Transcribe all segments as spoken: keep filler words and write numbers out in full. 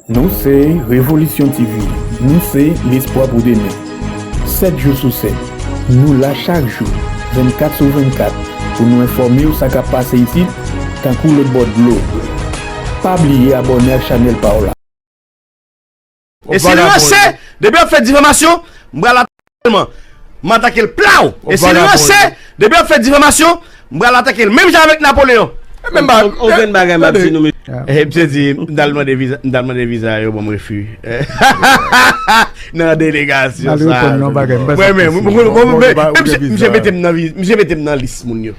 Nou se Revolisyon T V, nou se lespwa pou demen. Sèt jou sou sèt, nou la chak jou, vennkat sou vennkat, pou nou enfòme w sa k ap pase isit, tankou lòt bò dlo. Pa bliye abòne ak chanèl pa w la. E si l ranse, depi w ap fè difamasyon, m pral atake l sèlman. M atake l plaw. E si l ranse, depi w ap fè difamasyon, m pral atake l menm jan avèk Napoleyon. E menm ba- Okenn bagay m ap di nou, mesye. E, misye di, m t al mande viza, m t al mande viza, yo ban m refi. Nan delegasyon sa. Mwen menm, misye mete m nan vi- misye mete m nan lis moun yo.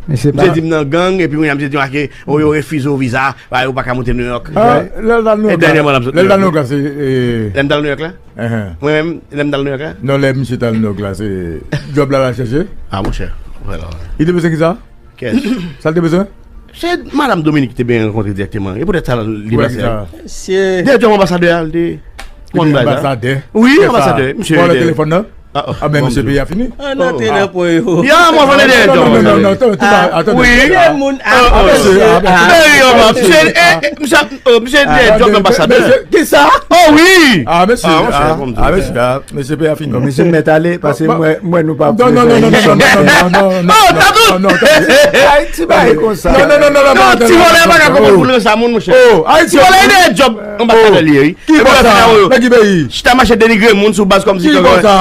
Misye di m nan gang, epi kounye a misye di m ake, o, yo refize w viza, ba, yo pa ka monte Nouyòk. E dènyèman l ap sot Nouyòk la. Lè m t al Nouyòk la? Mwen menm, lè m t al Nouyòk la? Non, lè misye t al Nouyòk la, se djòb la l al chèche. Ah, monchè. Li te bezwen kisa? Kès? Sa l te bezwen? Se madanm Dominique ki te byen rankontre dirèkteman. E poutèt sa li pase. Dèyè djòb anbasadè a, li te. Li te anbasadè? Wi, anbasadè. Misye. Bon, le telefòn nan? Ah, men misye, peyi a fini. Ann antre nan pwen yo. Ya, mwen vle dèyè djòb. Non, non, non, non, non, wi. Misye, misye, misye dèyè djòb anbasadè. Kisa? Oh wi. Ah, mesye, ah, mesye, ah, mesye, peyi a fini. Bon, mesye, m mèt ale, paske mwen, mwen, nou pa. Non, non, non, non, non, non, non, non, non, non, non, non, non, Ayiti bay konsa. Non, non, non, non, non, non, ti vòlè pa ka konprann pou l sa moun, monchè. Oh, Ayiti. Ti vòlè dèyè djòb anbasadè li ye, wi. Ki konsa? Nan ki peyi? Chita mache denigre moun sou baz kòmsi. Ki konsa?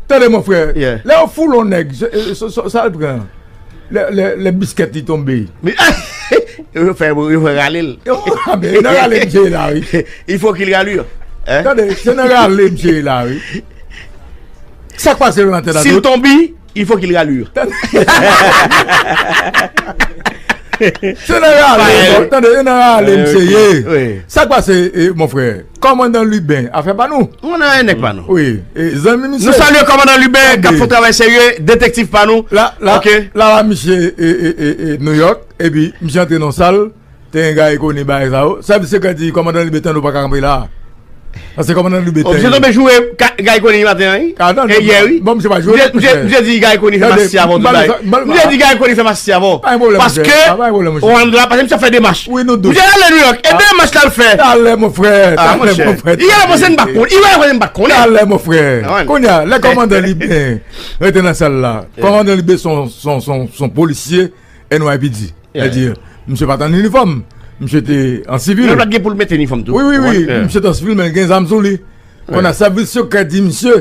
Tande, mon frè. Lè yo foule yon nèg, sa l pran? Lè, lè, lè biskèt li tonbe. Yo fè, yo fè rale l. Yo, ah, men nan rale misye la, wi. Il faut qu'il ralure. Tande, se nan rale misye la, wi. Sa k pase nan tèt la? Si l tonbe, il faut qu'il ralure. Se nan rale, tande, se nan rale misye ye. Sa k pase, mon frè? Kòmandan Liben, afè pa nou. Nou nan nèg pa nou. Wi, zanmi misye. Nou salye kòmandan Liben k ap fè yon travay serye, detektif pa nou. La, la, la, la, misye, e, e, e, e, Nouyòk, epi misye antre nan sal, te gen Gary Conille bagay sa yo. Sèvis sekrè di kòmandan Liben tande w pa ka kanpe la. Paske kòmandan Liben te. Misye tonbe joure Gary Conille maten an, wi. E yè, wi. Bon, misye pa joure. Misye di Gary Conille fè masisi avè w tout bagay. Misye di Gary Conille fè masisi avè w. Paske Rwanda, paske misye ap fè demach. Wi, nou dous. Misye ale Nouyòk, e demach la l fè. Talè, mon frè. Talè, mon frè. Yè, mwen se m pa konn. Yè, mwen se m pa konnen. Talè, mon frè. Kounye a, lè kòmandan Liben rete nan sal la, kòmandan Liben se yon, se yon, se yon, se yon polisye N Y P D. Sètadi, misye pa t an inifòm. Misye te an sivil. Men pa t gen pou l mete inifòm tou. Wi, wi, wi. Misye te an sivil, men l gen zam sou li. Kounye a, sèvis sekrè di misye,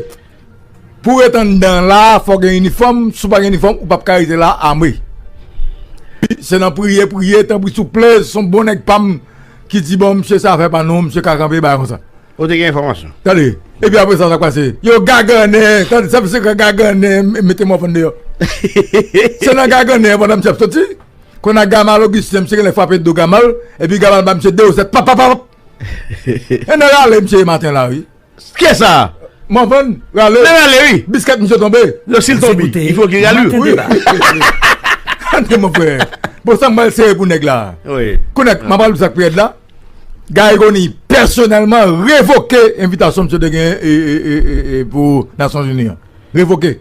pou w ret anndan la, fò w gen inifòm. Si w pa gen inifòm, ou p ap ka rete la ame. Se nan priye, priye, tanpri, souple, se yon bon nèg pa m ki di, bon, misye, sa afè pa nou, misye ka kanpe, bagay konsa. Ou te gen enfòmasyon. Tande, epi apre sa, sa k pase? Yo gagannen, tande, sèvis sekrè gagannen, mete mòfòn deyò. Se nan gagannen pandan misye ap soti. Kounye a Gamal Augustin, misye genlè frape do Gamal, epi Gamal ba misye de wosèt, pap, pap, pap. E nan rale misye ye maten la, wi. Kiyès sa? Mòfòn, rale. Nan rale, wi. Biskèt misye tonbe. Non, si l tonbe, il faut qu'il ralure. Wi. Tande, mon frè. Bon, sa m pral sere pou nèg la. Wi. Kounye a, m ap pral di sa k pi rèd la. Gary Conille pèsonèlman revoke envitasyon misye te gen, e, e, e, e, e, pou Nasyonzini an. Revoke.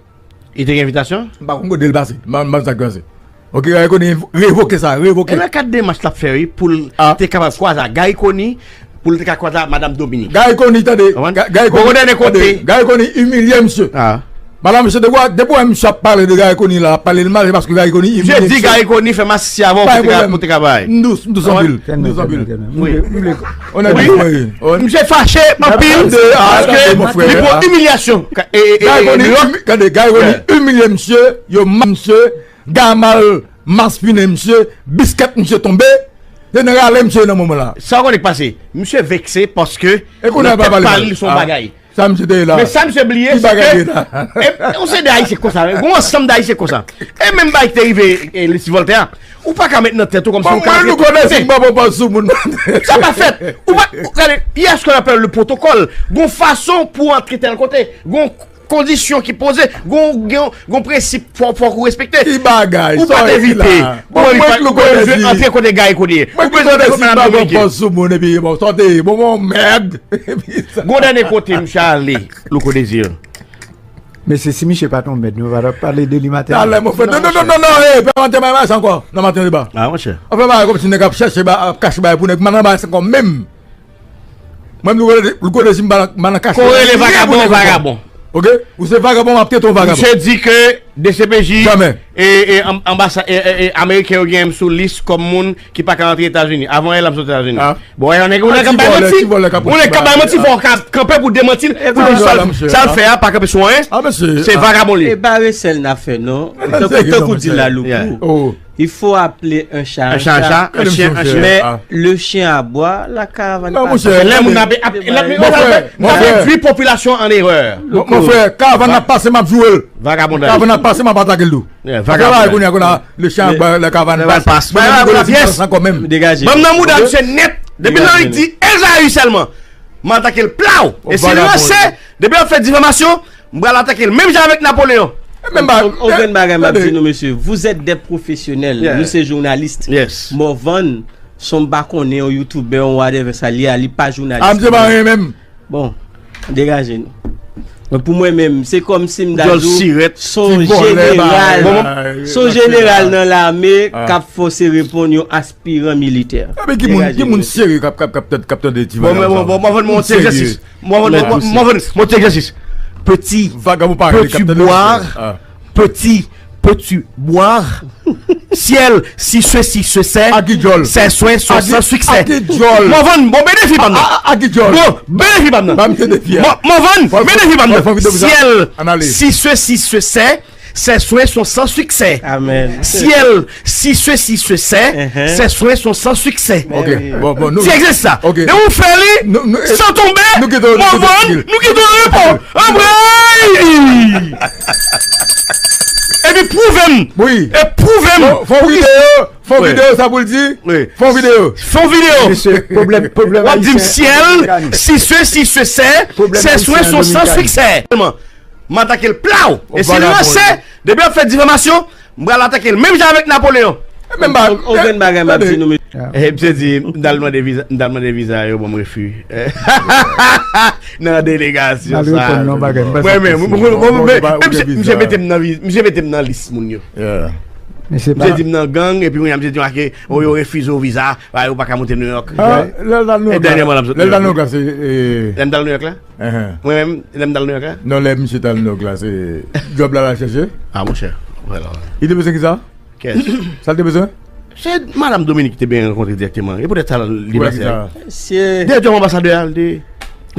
Li te gen envitasyon? M pa konn kote l pase. M pa, m pa konn sa k pase. Ok, Gary Conille revoke sa, revoke. Ebyen, kat demach l ap fè, wi, pou l te kapab kwaze ak Gary Conille, pou l te ka kwaze ak Madanm Dominique. Gary Conille, tande. Gary Conille, tande. Gary Conille imilye misye. Madanm, mesye, depi w, depi w wè misye ap pale de Gary Conille la, ap pale l mal, se paske Gary Conille imilye misye. Misye di Gary Conille fè masisi avè w pou te ka, pou te ka bay. M dous, m dous anpil. M dous anpil. Wi. Misye fache anpil paske li pran imilyasyon. Gary Conille, tande, Gary Conille imilye misye, yo ma misye, Gamal maspinen misye, biskèt misye tonbe. Se nan rale misye nan moman la. Sa w konnen k pase? Misye vekse paske nan tèt pa li se yon bagay. Sa misye te ye la? Men sa misye bliye, se ke, e, yon seri de Ayisyen konsa, wi. Gon ansanm de Ayisyen konsa. E menm bagay ki te rive, e, Lisi Vòltè a, ou pa ka met nan tèt ou kòmsi ou ka rete. Mwen, Louko Dezi, m pa pran pòz sou moun. Sa pa fèt. Ou pa, gade, il y a ce qu'on appelle le protocole. Gon fason pou antre tèl kote. Gon kondisyon ki poze. Gon, gon, gon prensip fò, fòk ou respekte. Ki bagay? Ou pa t envite. Bon, mwen, Louko Dezi, antre kote Gary Conille. Mwen, Louko Dezi, m pa pran pòz sou moun, epi, bon, sòti, bon, bon, mèd. Gon dènye kote misye ale, Louko Dezi. Mesye, si misye pa t yon mèd, nou pa t ap pale de li maten an. Talè, mon frè. Non, non, non, non, non, e, pa maten, pa maten ankò. Nan maten deba. Ah, monchè. Anfen, bagay kòmsi nèg ap chèche, ap kache bagay pou nèg. Nan bagay ankò menm. Mwen, m louko de, louko de si m pa nan, m pa nan kase. Korele vagabon, vagabon. Ok? Ou se vagabon, m ap trete w vagabon. Misye di ke D C P J e, e, anbasa-, e, e, e, ameriken yo gen sou lis kòm moun ki pa ka antre Etazini. Avan yè la, m sot Etazini. Bon, yon nèg, yon nèg k ap bay manti. Yon nèg k ap bay manti, fò w ka kanpe pou demanti l, pou di sa l fè a, pa kanpe sou anyen. Se vagabon li ye. E pa resèl n ap fè, non. Tankou, tankou di la, louko. Il faut appeler un chat un chat, un chien un chien. Mais le chien aboie, la caravane passe. Lè moun ap, ap, ap, ap, ap endwi popilasyon an erè. Mon frè, karavàn ap pase, m ap joure l. Vagabondaj. Karavàn ap pase, m ap atake l tou. Fè bagay kounye a, kounye a, le chien aboie, la caravane passe. Ban m nan mouda misye nèt. Depi nan li di Ezayi sèlman, m atake l plaw. E si l ranse, depi l ap fè difamasyon, m pral atake l menm jan avèk Napoleyon. Menm ba, yon grenn bagay m ap di nou, mesye, vous êtes des professionnels. Nou se jounalis. Morvan, son m pa konnen, yon youtubè, yon whatever sa li ye, li pa jounalis. A, misye pa anyen menm. Bon, degaje nou. Donk, pou mwen menm, se kòmsi m ta di w, se yon jeneral, se yon jeneral nan lame k ap fòse reponn yon aspiran militè. Epi ki moun, ki moun serye k ap, k ap, k ap, k ap tande ti vagabon sa? Bon, bon, bon, bon, bon, bon, ti egzèsis. Mwen, mwen, mwen, mwen, mwen, mwen, ti egzèsis. Petit, peux-tu boire? Petit, peux-tu boire? Ciel, si ceci se sait, ces soins sont sans succès. Mwen, mwen, bon, benefi pa m nan. Bon, benefi pa m nan. Mwen, mwen, benefi pa m nan. Ciel, si ceci se sait, ces soins sont sans succès. Amen. Ciel, si ceci se sait, ces soins sont sans succès. Ok, bon, bon, nou, ti egzèsis sa. Ok. Depi w fè li, san tonbe, nou kite w, nou kite w, mwen, nou kite w repo. Anmwey! Epi pwouve m. Wi. E pwouve m. Fon, fon videyo, fon videyo, sa pou l di? Wi. Fon videyo. Fon videyo. Mesye, pwoblèm, pwoblèm. W ap di m ciel, si ceci se sait, ces soins sont sans succès. M atake l plaw. E si l ranse, depi l ap fè difamasyon, m pral atake l menm jan avèk Napoleyon. Menm ba, yon grenn bagay m ap di nou, mesye. Eh, misye di, m t al mande viza, m t al mande viza, yo ban m refi. Nan delegasyon sa. Mwen menm, misye mete m nan, misye mete m nan lis moun yo. Misye di m nan gang, epi kounye a misye di m ake, o, yo refize w viza, yo pa ka monte Nouyòk. E dènyèman l ap sot Nouyòk. Lè m t al Nouyòk la? Mwen menm, lè m t al Nouyòk la? Non, lè misye t al Nouyòk la, se djòb la l al chèche. Ah, monchè. Li te bezwen kisa? Kès? Sa l te bezwen? Se madanm Dominique ki te byen rankontre dirèkteman. E poutèt sa li pase. Dèyè djòb anbasadè a, li te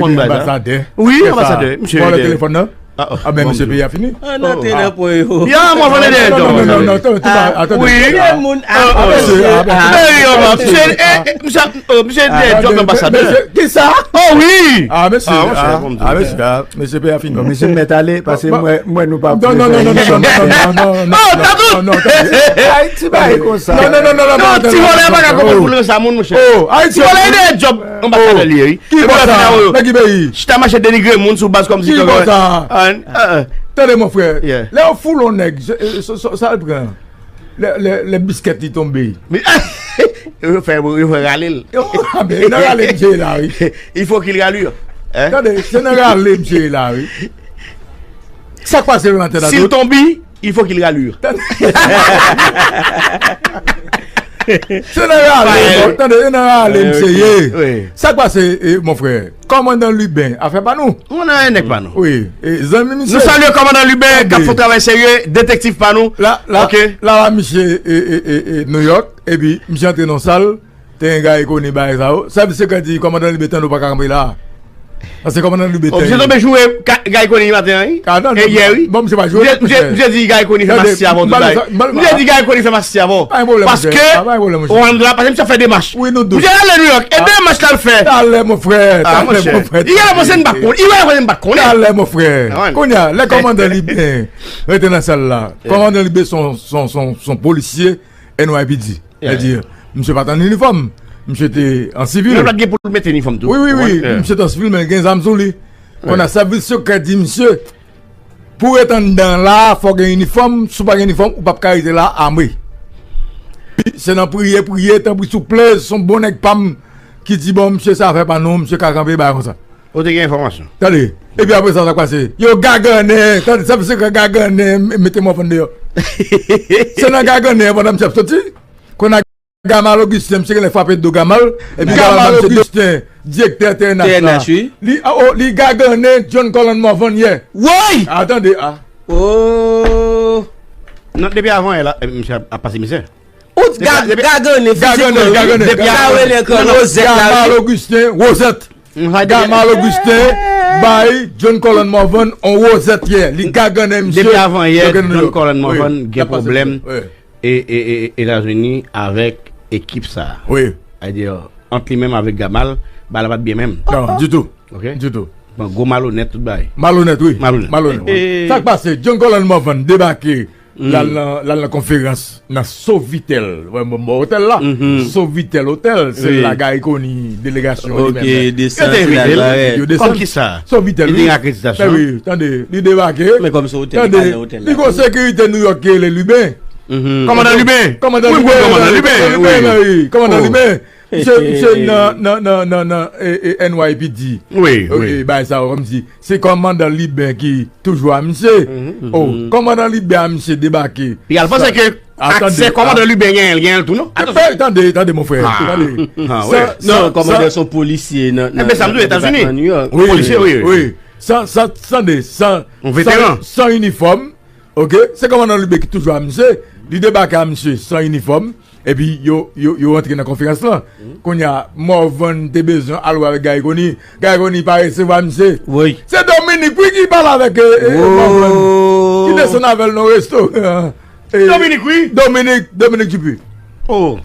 konn bagay sa. Anbasadè? Wi, anbasadè. Misye te telefòn nan? Ah, ben, misye, peyi a fini. Ann antre nan pwen yo. Ya, mwen vle dèyè djòb. Non, non, non, non, non, non, non, wi. Misye, misye, misye, misye dèyè djòb anbasadè. Kisa? Oh wi. Ah, mesye, ah, mesye, ah, mesye, peyi a fini. Bon, mesye, mèt ale, paske mwen, mwen, nou pa... Non, non, non, non, non, non, non, non, non, non, non, non, non, Ayiti bay konsa. Non, non, non, non, non, non, ti vòlè pa ka konprann pou l ranse moun, monchè. Oh, Ayiti. Ti vòlè dèyè djòb anbasadè li ye, wi. Ki bò sa? Nan ki peyi? Chita mache denigre moun sou baz kòmsi ki bò sa? Tande, mon frè. Lè yo foule yon nèg, sa l pran? Lè, lè, lè biskèt li tonbe. Yo fè, yo fè rale l. Yo, a, ben, nan rale misye la, wi. Il faut qu'il ralure. Tande, se nan rale misye la, wi. Sa k pase nan tèt a tout? Si l tonbe, il faut qu'il ralure. Se nan rale, tande, se nan rale misye ye. Sa k pase, mon frè? Kòmandan Liben, afè pa nou. Kòmandan e nèg pa nou. Wi, e zanmi misye. Nou salye kòmandan Liben k ap fè yon travay serye, detektif pa nou. La, la, la, la, misye, e, e, e, e, Nouyòk, epi misye antre nan sal, te gen Guy Conille bagay sa yo. Sèvis sekrè di kòmandan Liben tande w pa ka kanpe la. Paske kòmandan Liben te... Misye tonbe joure Guy Conille maten an, wi. E yè, wi. Bon, misye pa joure. Misye di Guy Conille fè masisi avè w tout bagay. Misye di Guy Conille fè masisi avè w. Paske Rwanda, paske misye ap fè demach. Wi, nou dout. Misye ale Nouyòk. E demach la l fè. Talè, mon frè. Talè, mon frè. Yè la panse m pa t konnen. Yè la panse m pa t konnen. Talè, mon frè. Kounye a, lè kòmandan Liben rete nan sèl la, kòmandan Liben se yon, se yon, se yon, se yon polisye N Y P D. Sètadi, misye pa t an inifòm. Misye te an sivil. Men pa t gen pou l mete inifòm tou. Wi, wi, wi. Misye te an sivil, men gen zam sou li. Kounye a, sèvis sekrè di misye, pou w ret anndan la, fò w gen inifòm. Si w pa gen inifòm, ou p ap ka rete la ame. Se nan priye, priye, tanpri, souple, se yon bon nèg pa m ki di, bon, misye, sa afè pa nou, misye ka kanpe, bagay konsa. Ou te gen enfòmasyon. Tande, epi apre sa, sa k pase? Yo gagannen, tande, sèvis sekrè gagannen, mete Morvan deyò. Se nan gagannen, pandan misye ap soti, kounye a Gamal Augustin, misye genlè frape do Gamal, epi Gamal Augustin, direktè T N H la. T N H, wi. Li, oh, li gagannen John Colin Morvan yè. Woy! Atande, ah. Oh! Non, depi avan yè la, eh, misye ap, ap pase mizè. Ou t gagannen fizikman, wi. Depi avan, depi avan. Gamal Augustin, Wozèt. Gamal Augustin bay John Colin Morvan on wozèt yè. Li gagannen misye. Depi avan yè, John Colin Morvan gen pwoblèm e, e, e, Etazini avèk ekip sa. Wi. Sa vle di, ant li menm avèk Gamal, bagay la pa t byen menm. Non, ditou. Ok? Ditou. Bon, gwo malonèt tout bagay. Malonèt, wi. Malonèt. Malonèt. Sa k pase? John Colin Morvan debake. L al nan, l al nan konferans nan Sofitel. Wè, mwen bò otèl la. Sofitel Hotel, se la Guy Conille delegasyon li menm. Yo te envite l. Yo desann. Kòm kisa? Sofitel, wi. Li gen akreditasyon. Wi, tande, li debake. Men kòm se otèl, li pa nan otèl la. Li gon sekirite Nouyòk ki rele Lubin. Kòmandan Lubin. Kòmandan Lubin. Wi, kòmandan Lubin, wi. Kòmandan Lubin. Misye, misye nan, nan, nan, nan, nan, e, e, N Y P D. Wi, wi. Bagay sa yo, kòmsi se kòmandan Lubin ki toujou a misye. Oh, kòmandan Lubin a misye debake. Piga l panse ke aksè kòmandan Lubin genyen l, genyen l tou, non? Atansyon. Tande, tande, mon frè. Tande. Non, kòmandan se yon polisye nan, nan, nan depatman New York. Wi, wi, wi. San, san, tande, san, san inifòm. Ok, se kòmandan Lubin ki toujou a misye. Li debake a misye san inifòm. Epi yo, yo, yo rantre nan konferans lan. Kounye a, Morvan te bezwen al wè avèk Guy Conille. Guy Conille pa resevwa misye. Wi. Se Dominique, wi, ki pale avèk, e, e, Morvan. Ki desann avè l nan restoran. E, Dominique, wi. Dominique, Dominique Dupuy. Oh.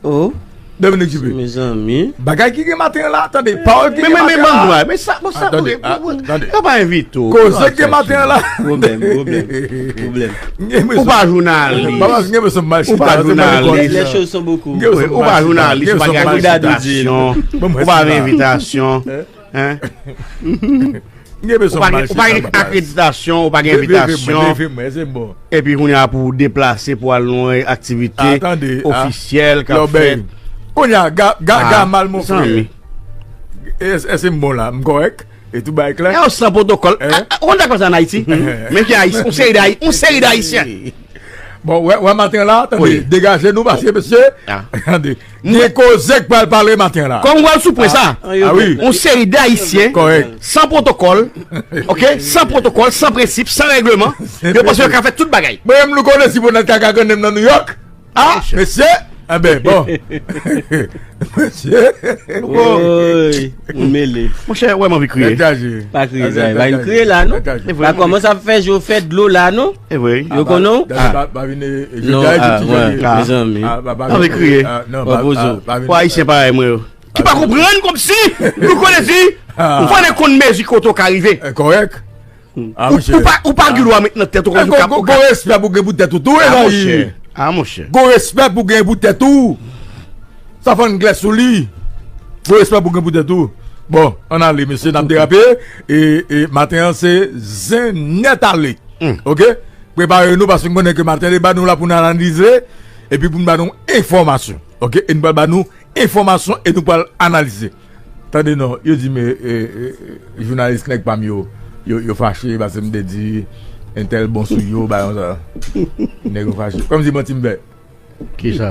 Oh. Dominique Dupuy. Mezanmi. Bagay ki gen maten an la, tande, pawòl ki gen maten an la. Men, men, men, men, men sa, bon, sa, tande, tande. Yo pa envite w. Koze ki gen maten an la. Pwoblèm, pwoblèm, pwoblèm. Ou pa jounalis. Ou pa jounalis. Les choses sont beaucoup. Ou pa jounalis, ou pa gen akreditasyon. Ou pa gen envitasyon. Hein? Ou pa gen, ou pa gen akreditasyon, ou pa gen envitasyon. Epi kounye a pou w deplase pou al nan yon aktivite ofisyèl k ap fèt. Kounye a, Ga-, Ga-, Gamal, mon frè. Èske m bon la? M kòrèk? E tout bagay klè? E yon san pwotokòl. Ou konn sa k pase ann Ayiti? Men ki Ayisyen, yon seri d Ayi-, yon seri d Ayisyen. Bon, wè, wè maten an la, tande, degaje nou, paske mesye, tande, gen koze k pral pale maten an la. Kòm w wè l sou pwen sa, yon seri d Ayisyen, san pwotokòl, ok, san pwotokòl, san prensip, san règleman, yo panse yo ka fè tout bagay. Mwen menm, nou konnen si bonèt kaka grann nan Nouyòk. Ah, mesye, enben, bon. Mesye. Woy, ou mele. Monchè, wè m anvi kriye. Pa kriye, Zay. Pa vin kriye la, non. Pa kòmanse ap fè je w fè dlo la, non. E vre. Yo konnen w? Pa vin, jodi a, jodi a. Mezanmi. Anvi kriye. Pou Ayisyen parèy mwen yo. Ki pa konprann kòmsi, nou konnen si, ou fò konn mezi kote w ka rive. Kòrèk. Ou, ou pa, ou pa gen dwa met nan tèt ou kòmsi w ka, ou ka. Gon respè pou gen pou tèt ou tou, wi, Zay. Ah, monchè. Gon respè pou gen pou tèt ou. Sa fè n glè sou li. Gon respè pou gen pou tèt ou. Bon, ann ale, mesye, n ap derape. E, e maten an, se zen nèt ale. Ok? Prepare nou, paske m konnen ke maten an, ba nou la pou n analize, epi pou n ba nou enfòmasyon. Ok? E n pral ba nou enfòmasyon e nou pral analize. Tande non, yo di m, e, e, e, jounalis nèg pa m yo, yo, yo fache paske m te di entèl bon sou yo, bagay konsa. Nèg yo fache. Kòmsi manti m fè. Kisa?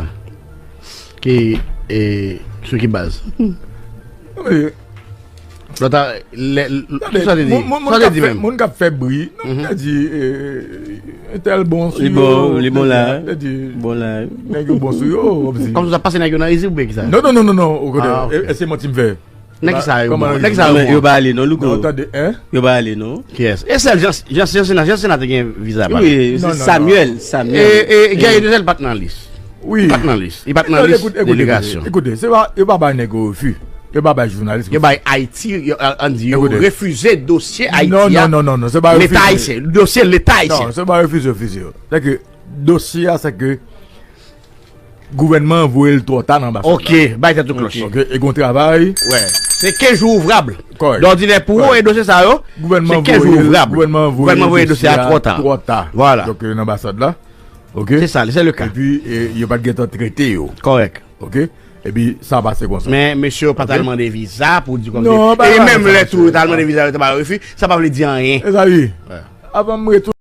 Ki, e, sou ki baz? Non, men, lòt a, lè, kisa w te di? Moun, moun, moun k ap fè, moun k ap fè bri, non, m te di, e, entèl bon sou yo. Li bon, li bon la. M te di, bon la. Nèg yo bon sou yo, kòmsi. Kòmsi w ap pase nèg yo nan rizib oubyen kisa? Non, non, non, non, non, okontè. E, e se manti m fè. Nèg sa yo bon. Nèg sa yo bon. Yo pa ale non, Louko. Non, tande, hein? Yo pa ale non. Kiyès? E sèl Jan, Jan, Jan Sena, Jan Sena te gen viza pa l. Wi, Samuel, Samuel. E, e, Guerrier Desel pa t nan lis. Wi. Li pa t nan lis. Li pa t nan lis delegasyon. Ekoute, ekoute, se pa, yo pa bay nèg yo refi. Yo pa bay jounalis refi. Yo bay Ayiti, yo, an, an di, yo refize dosye Ayiti a. Non, non, non, non, se pa refize. Leta ayisyen, dosye Leta ayisyen. Non, se pa refize, refize yo. Se ke dosye a, se ke gouvènman an voye l twò ta nan anbasad la. Ok, bay tèt ou klòch. Ok, e gon travay. Wè. Se kenz jou ouvrab. Kòrèk. Dòdinè pou ou e dosye sa yo, se kenz jou ouvrab. Gouvènman an voye dosye a twò ta. Vwala. Donk, nan anbasad la. Ok. Se sa, se le ka. Epi, e, yo pa t gentan trete yo. Kòrèk. Ok. Epi, sa pase konsa. Men, mesye yo pa t al mande viza pou di kòmsi. Non, e menm lè tou, yo t al mande viza, yo te ba yo refi, sa pa vle di anyen. Mezanmi, avan m retounen.